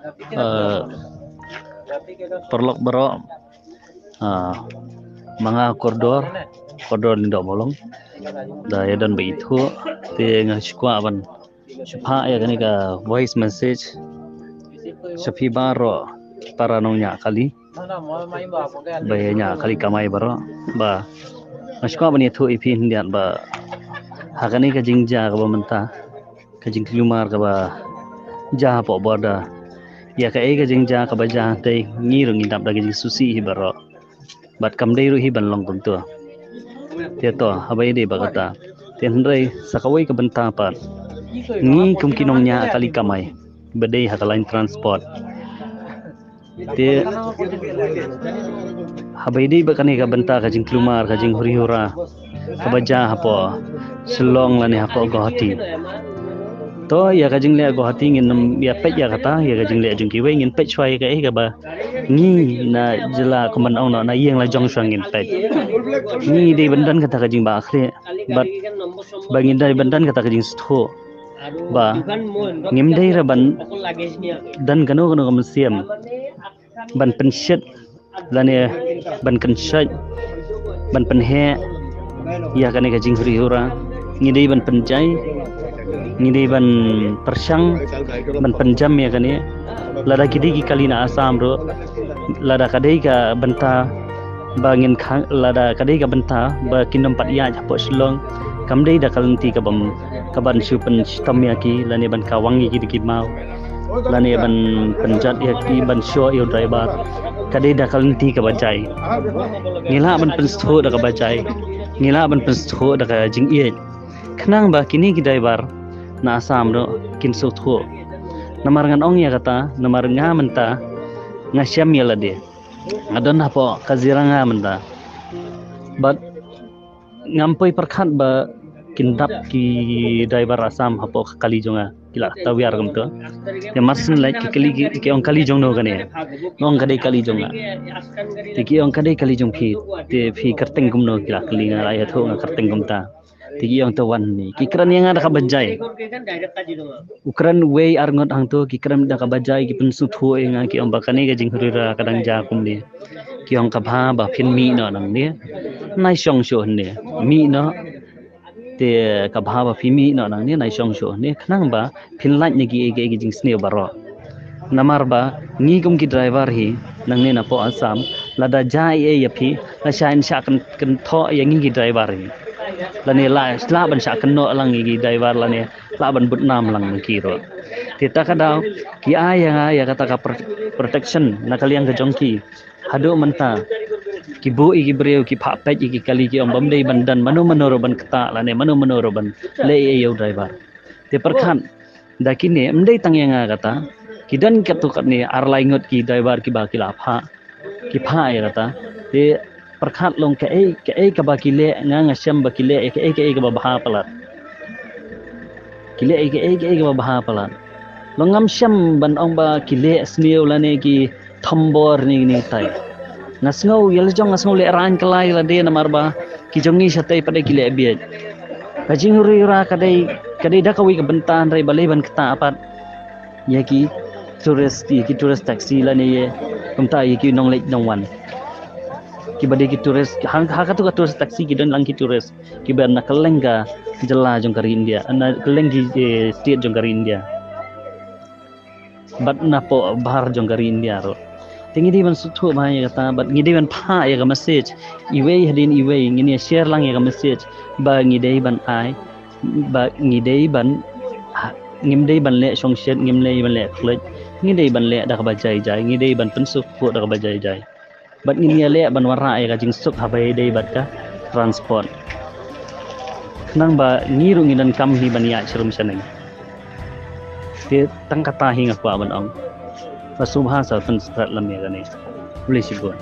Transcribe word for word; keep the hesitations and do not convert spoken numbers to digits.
Eh, paralok baroh, ah, ma nga Kordor, Kordor Lyngdoh Mawlong. Da ïa don ba ithuh, te nga shu kwah ban shu phah ïa kane ka voice message sha phi baroh para nongñiah kali ba ïa ñiah kali kamai baroh, ba nga shu kwah ban ïathuh ïa phi hyndiat ba ha kane ka jingjia kaba mynta, ka jingkulmar kaba jia hapoh border, ïa kaei ka jingjia kaba jia, te ngi ruh ngi dap da ka jingsngewsih hi baroh. Bad kam dei ruh hi ban long kumto. Te to, haba ïadei bad kata, te hynrei sa kawei ka bynta pat, ngi kum ki nongñiah kali kamai ba dei ha ka line transport, te haba ïadei bad kane ka bynta ka jingkulmar, ka jinghuri hura kaba jia hapoh Shillong lane hapoh Guwahati, to ïa ka jingleh Guwahati ngin ym ïa peit ïa kata, ïa ka jingleh jong kiwei, ngin peit shuwa ïa kaei kaba ngi na jylla kumban ong noh, na ïing la jong shuwa ngin peit. Ngi dei ban don kata ka jingbakla, bad ba ngi dei ban don kata ka jingsngewthuh ba ngim dei ruh ban don kano kano ka mynsiem ban pynshit lane ban kynshoit, ban pynheh ïa kane ka jinghuri hura. Ngi dei ban pynjai, ngi dei ban pyrshang, ban pynjam ïa kane. Lada ki dei ki kali na Assam ruh, lada ka dei ka bynta ba ngin khang, lada ka dei ka bynta ba kin ym pat ïaid hapoh Shillong, kam dei da ka lynti ka bym, ka ban shu pynshitom ïa ki lane ban kawang ïa ki da ki maw, lane ban pynjot ïa ki, ban shoh ïa u driver. Ka dei da ka lynti kaba jai. Ngi lah ban pynsngewthuh da kaba jai, ngi lah ban pynsngewthuh da ka jingïeit, khnang ba kine ki driver na Assam ruh kin sngewthuh. Namar ngan ong ïa kata namar nga mynta nga shem ïa lade, nga don hapoh Kaziranga mynta, bad ngam poi pyrkhat ba kin dap ki driver Assam hapoh ka kali jong nga, ki la tawiar kumto. Te mar syn leit ki kali, ki, ki ong kali jong no kane, nga ong ka dei kali jong nga. Te ki ong ka dei kali jong phi, te phi kyrteng kumno, ki la kylli nga, la ïathuh nga kyrteng kumta. Te ki ong to wan ni, ki kren ïa nga da kaba jai. U kren wei ar ngut hangto, ki kren da kaba jai, ki pynsngewthuh ïa nga, ki ong ba kane ka jinghuri hura ka dang jia kumne. Ki ong ka bha ba phin mih noh nangne, nai shong shuh hangne. Mih noh, te ka bha ba phi mih noh nangne, nai shong shuh hangne, khnang ba phin lait na kiei kiei ki jingsniew baroh. Namar ba ngi kum ki driver hi nangne napoh Assam, lada jia ei ei ïa phi, la shah, shah kyn, kynthoh ïa ngi ki driver hi. Lane la, lah ban shah kynnoh lang ïa ki driver, lane lah ban bud nam lang na ki ruh. Te ta ka daw ki ai ïa nga ïa kata ka pro-, protection na ka liang ka jong ki. Haduh mynta ki buh ïa ki briew, ki phah peit ïa ki kali, ki ong bym dei ban don mano mano ruh ban ktah lane mano mano ruh ban leh ei ei ïa u driver. Te pyrkhat, da kine ym dei tang ïa nga kata, ki don katto katne ar lai ngut ki driver kiba ki la phah, ki phah ïa kata. Te pyrkhat long kaei kaei kaba ki leh, nga nga shem ba ki leh ïa kaei kaei kaba bha palat. Ki leh ïa kaei kaei kaba bha palat. Long ngam shem ban ong ba ki leh sniew lane ki thombor ne ne tai. Nga sngew ïa la jong, nga sngew lehraiñ kylla ïa lade namar ba ki jong ngi shatei pat de ki leh bieit. Ka jinghuri hura ka dei, ka dei da kawei ka bynta, hynrei balei ban ktah pat ïa ki tourist, ïa ki tourist taxi lane ïa kumta ïa ki nongleit nongwan. Kiba dei ki tourist, ha, ha katu ka tourist taxi ki don lang ki tourist kiba na kylleng ka jylla jong ka ri India, na kylleng ki, eh, state jong ka ri India. Bad napoh bar jong ka ri India ruh. Te ngi dei ban sngewthuh bha ïa kata, bad ngi dei ban phah ïa ka message iwei hadien iwei, ngin ïa share lang ïa ka message ba ngi dei ban ai, ba ngi dei ban, ha, ngim dei ban leh shongshit, ngim dei ban leh khluit, ngi dei ban leh da kaba jai jai, ngi dei ban pynsngewthuh da kaba jai jai. Bad ngin ïa leh ban wanrah ïa ka jingsuk haba ïadei bad ka transport. Khnang ba ngi ruh ngin donkam hi ban ïaid sharum shaneng. Te tang kata hi nga kwah ban ong. Ba sngewbha sa pynstad lem ïa kane. Khublei shibun.